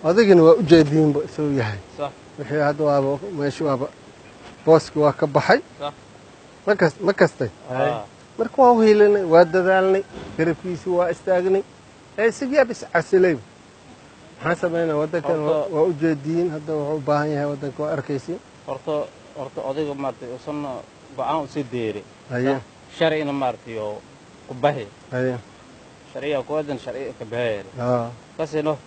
Odagina waa u jeediinba isuu yahay. Wixii hadda waaba meesha waaba booski waa ka baxay. Ma kastay. Marka waa u hiilinay, waa dadaalnay, garabkiisii waa istaagnay. Ee isagiyaa bis casilay. Maxaan samaynaa waddankan waa u jeediin hadda wuxuu u baahan yahay waddanka waa arkaysiin. Horta odayga maartay usan go'aan u sii deeray. Sharcina maartay oo ku bahi. Sharciga ku wadan sharciga ka bahi. Kasino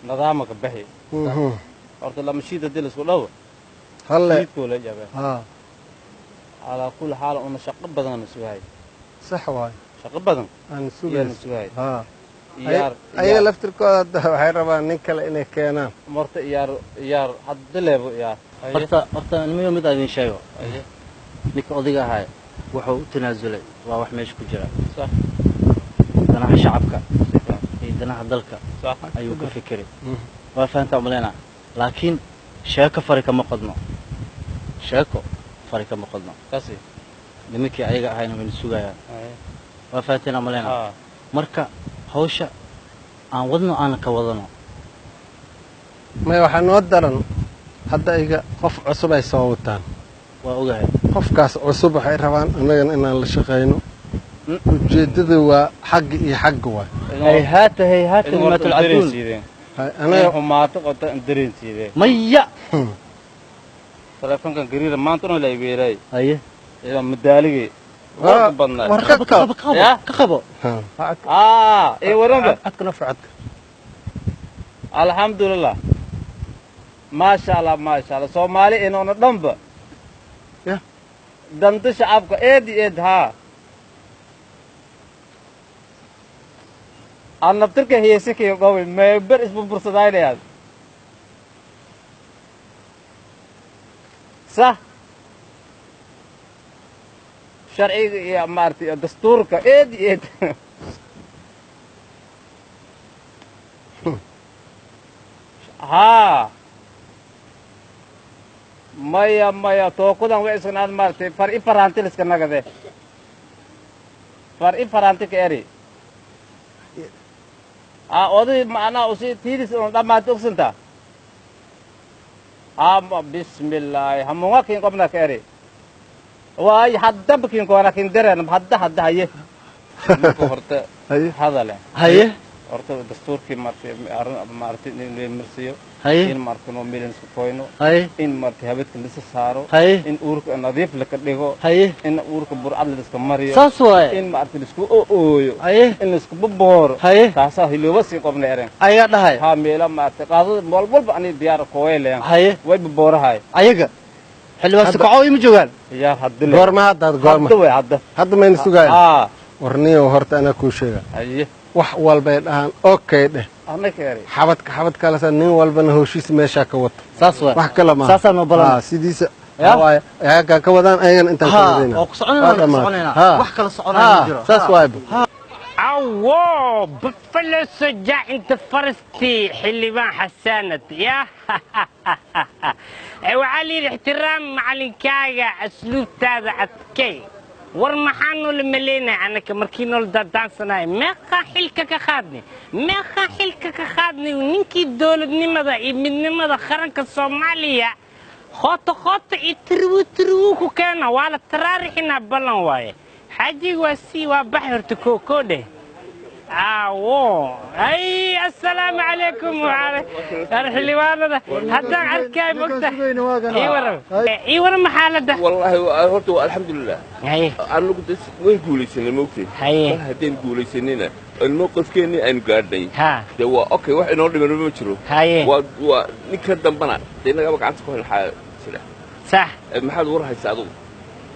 nidaamka ka bahi. Horta lama shiida dil isku dhaw. Halle. Shiidkoo la jabay. Ala kulli xaal una shaqo badan sugahay. Sax waay. Shaqo badan aan sugahay. Sugahay. Ayaga laftirkooda hadda waxay rabaan nin kale inay keenaan. Marta iyaar hadda leebo iyaar. Horta nimayo mid aan idin sheego. Ninka odayga ahaa wuxuu u tanaasulay waa wax meesha ku jira. Sax. Danaha shacabka iyo danaha dalka ayuu ka fikiray. Waa fahantaa umaleynaa. Laakiin sheeko fari kama qodno. Sheeko fari kama qodno. Kasi. Nimankii ayaga ahayna wayna sugayaan. Waa fahanteen umaleynaa. Marka hawsha aan wadno aan ka wadano. May waxaa noo daran hadda iga qof cusub ay soo wataan. Waa ogahay. Qofkaas cusub waxay rabaan annagana inaan la shaqeyno. Ujeedadu waa xagga iyo xagga waay. Hayhaata hayhaata lima tulcaduun. Anaga xumaato qota dareensiide. Maya. Telefoonkan gariira maanta la ibeeray. Haye. Ila madaaligii. Waa badnaa. War ka qabo. Ka qabo. Ee waranba. Codka nafar codka. Alxamdulillah. Maasha Allah maasha Allah. Soomaali inoona dhanba. Ya. Danta shacabka eed eed ha. Aan naftirka heesakay qaway meebar isburbursadaynayaa. Sax. Sharciga iyo maartay dastuurka eed eed. Ha. Maya maya tookudan way isna maartay far i faraanti iska nagade. Far i faraanti ka eri. Oday macnaa usi tiiris oo dhamaad ogsanta. Bismillah hamunga kin qobna ka eri. Waay hadda bakin koona kin dareen hadda hadda haye. Marka horta hadale. Haye. Horta dastuurkii martay arrin martay in la marsiyo. Haye. In martay no millions ku koyno. Haye. In martay habadka la saaro. Haye. In uurka nadiif la ka dhigo. Haye. In uurka burcad la iska mariyo. Saas waay. In martay la isku ooyo. Haye. In la isku bobooro. Haye. Taasa hilooba si qobna ereen. Ayaga dhahay. Ha meela martay qaadada meel walba ani diyaar kooyleen. Haye. Way boboorahay. Ayaga. Xildhibaan Sakaco ima joogaan. Iyaar hadda le. Goorma hadda goorma. Hadda way hadda. Hadda mayna sugayaan. Warniyo horta ana ku sheega. Haye. Wax walba ay dhahaan okay dheh. Anaka yari. Xabadka xabadka la nin walbana hawshiisa meesha ka wato. Saas waay. Wax kale ma. Saas aan balan. Sidiisa waay ayaga ka wadaan ayagana intaan ka wadayna. Oo ku soconayna wax kala soconayna ma jiro. Saas waay. Awo buffalo soja inta farsti xildhibaan xasaanad ya. Waxaa la yidhi ixtiraam macalinkaaga asluubtaada adkay. War maxaanu la maleynay anaka markii nool daadaansanaay meeqa xilka ka qaadnay meeqa xilka ka qaadnay ninkii dowladnimada iyo midnimada qaranka Soomaaliya qoto qoto iyo tirwu tirwu ku keena waa la taraarixinaa ballan waaye xaajiga waa sii waa baxay horta kookoo dheh. Awo ay assalaamu calaykum xildhibaanada haddaan arkay mogta ii waran xaaladda. Wallaahi horta waa alxamdulilah. Anagu way guulaysanay mogtay. Mar haddaynu guulaysanayna mowqifkeennii aynu gaadhnay dee waa okay wax inoo dhiman ma jiro. Waa ninka dambana dee innagaba gacanta ku hayn xaa jira. Sax. Maxaad war haysaa adugu?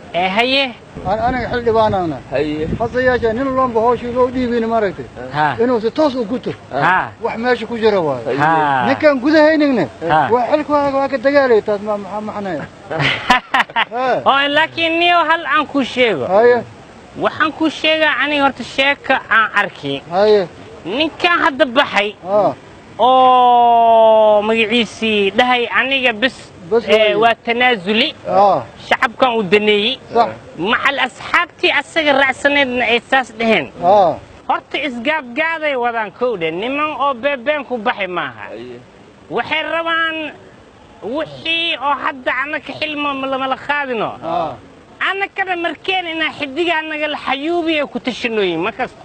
Haye. Aniga xildhibaanana. Haye. Hase yeeshee nin walba hawshii loo dhiibin maaragtay. Inuu si toos u guto. Wax meesha ku jira waaye. Ninkan gudahaynigna waa xilkaaga waa ka dagaalay taas ma maxaa macnaya. Oo laakiin niyo hal aan ku sheego. Haye. Waxaan ku sheegaa aniga horta sheeka aan arkay. Haye. Ninkan hadda baxay. Oo magaciisii dhahay aniga bis waa tanaasuli. Shacabkan uu daneeyey. Macal asxaabtii asaga raacsaneedna ay saas dhaheen. Horta isgaadgaaday wadaan kowdhe niman oo beebeen ku baxay maaha. Waxay rabaan wixii oo hadda annaka xilmo lamala qaadino. Annakana markeen inaa xidigaa nagala xayuubiya ku tashanooyin ma kasta.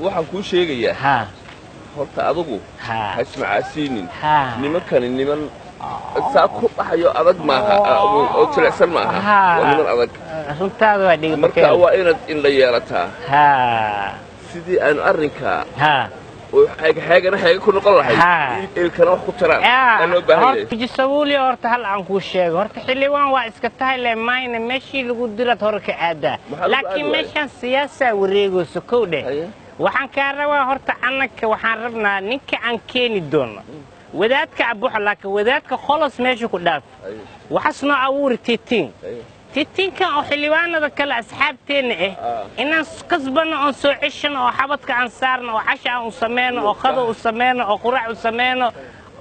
Waxaan kuu sheegayaa horta adigu ha ismacaasiinin. Nimankani niman saa ku baxayo adag maaha oo jilicsan maaha, waa niman adag. Runtaada waa dhiga. Marka waa inaad indha yeelataa sidii aanu arrinkaa oo xeegana xeega ku noqon lahayd, ilkana wax ku taraan aa loo baahan yahay. Horta jisabuuli, horta hal aan kuu sheego, horta xildhibaan waa iska tahay le mayna meeshii lagu diraad hore ka aadaa, laakiin meeshaan siyaasaa wareegayso kow dheh. Waxaan kaa rabaa horta annaka waxaan rabnaa ninka aan keeni doono wadaadka abuxa, laakiin wadaadka kholos meesha ku dhaaf waxaas noo abuuri tiitiin tiitiinkan oo xildhibaanada kale asxaabteenna ah inaan kasbano oon soo ceshano oo xabadka aan saarno oo casha aan u sameyno oo qado u sameyno oo quraac u sameyno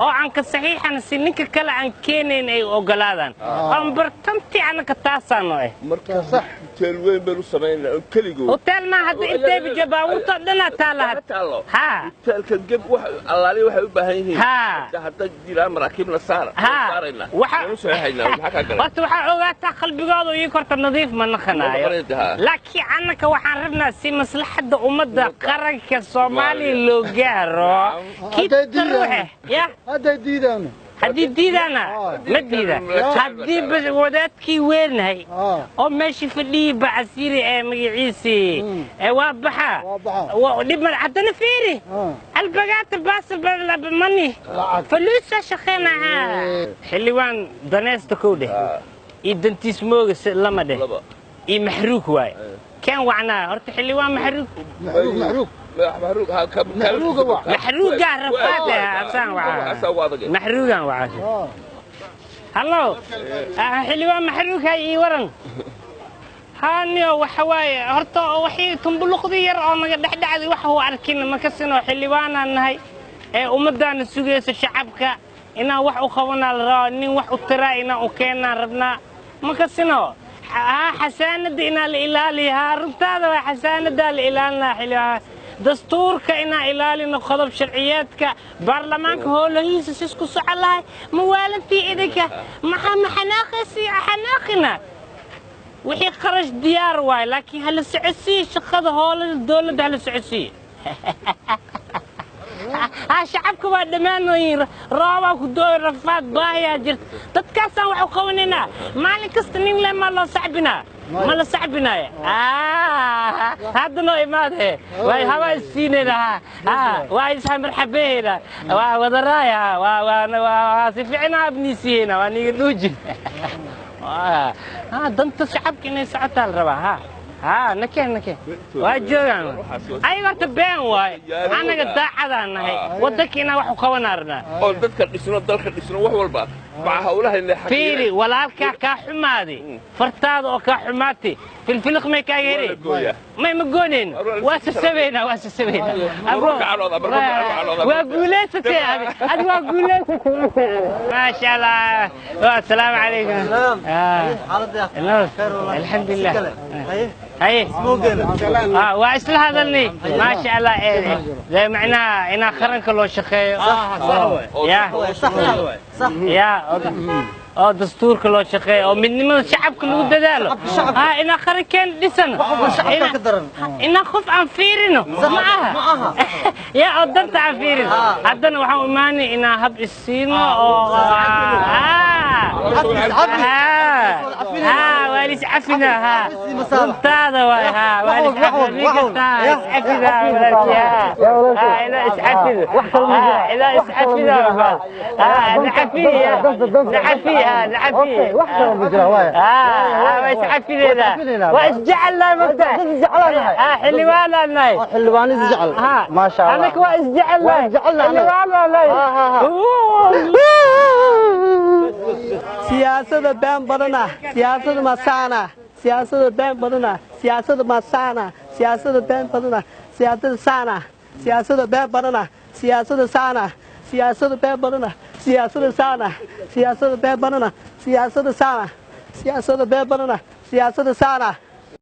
oo aan ka saxiixana si ninka kale aan keenayn ay ogolaadaan oon bartantii annaka taasaano ah. Marka sax hotel weyn baynu samaynaa oo keligood hotel ma hadda intee bijo baabuurta dhanaa taala taalo hotelka geb wax allaali waxay u baahan yihiin hadda jiraan maraakiibna saara saarayna waanu saxiixaynaa. Maxaa ka galay? Horta waxaa ogaataa qalbigooda iyo korta nadiif ma naqanaayo, laakiin annaka waxaan rabnaa si maslaxadda ummadda qaranka Soomaaliya loo gaaro kiita ruuxe ya. Hadday diidaan, haddii diidaana ma diida, haddii wadaadkii weenahay oo meeshii fadhiyii bacasiiri ee magaciisii ee waa baxa dhib mar haddana fiiri albagaata baasmani faluusa shaqeynaha. Xildhibaan daneysta kow dheh iyo dantiis mooga lama dheh iyo maxruug waaye keen wacnaa horta xildhibaan maxruug maxruug maxruuga rafaad asaan waca maxruugan waca. Hallo xildhibaan maxruug, hay ii waran haaniyo. Waxa waaye horta waxii tumbuluqdii yar oo naga dhexdhacday wax uu arkin ma kasino. Xildhibaanaan nahay ee ummaddaana sugaysa shacabka inaan wax u qabanaa la rabaa, nin wax u tiraa inaan u keenaan rabnaa ma kasino. Xasaanada inaa la ilaaliyo, haa runtaada waa xasaanadaa la ilaalinaa xildhibaan, dastuurka inaan ilaalino, qodob sharciyeedka baarlamaanka howlahiisa sisku socon lahay mawaalantii idinka maxaa maxanaaqaysi xanaaqina wixii qarash diyaar waay, laakiin hala socodsiiye shaqada howlada dowladda hala socodsiiye. Ha shacabka waa dhammaanoyin, roobaa ku dooy, rafaad baahiyaa jirta, dadkaasaan wax u qabanaynaa. Maalin kasta nin le maa loo sacbinaa ma la sacbinaayo. Hadda noo imaade way hawaa isiinayna, waa isha marxabeena waa wadaraaya waa si fiicnaa abniisiyeyna waa niga dhuujin. Danta shacabka inay socotaa la rabaa. Ha nakeen nakeen waa joogaan ayaga horta been waaye, annaga daacadaan nahay waddanka inaan wax u qabanaa rabnaa oo dadka dhisno dalka dhisno wax walba maca hawlahayna. Fiiri walaalkaa kaa xumaaday fartaada oo kaa xumaatay filfiliq may kaaga heri may ma goonayno, waa sasabaynaa waa sasabaynaa. Waa guulaysatay adi, waa guulaysatay maasha Allah. Assalaamu calaykum. Alxamdulilah. Haye waa isla hadalnay maasha Allah. Ee macnaha inaa qaranka loo shaqeeyo ya ya oo dastuurka loo shaqeeyo oo midnimada shacabka lagu dadaalo, ha inaa qarankeen dhisano, inaa qof aan fiirino ma aha ya oo danta aan fiirino. Haddana waxaan u imaanay inaa hab isiino oo waa liscafina. Ha runtaada waay, ha waa liscafina, iscafina walaalkii, ila iscafina, ila iscafina, nacafiya nacafiya nacafiya waa iscafinayna, waa isjecelnahay mogtahay, xildhibaanaan nahay, xildhibaan isjecel maasha Allah, anaka waa isjecelnahay, xildhibaanaan nahay. Siyaasada been badana, siyaasada masaana, siyaasada been badana, siyaasada masaana, siyaasada been badana, siyaasada saana, siyaasada been badana, siyaasada saana, siyaasada been badana, siyaasada saana, siyaasada been badana, siyaasada saana, siyaasada been badana, siyaasada saana.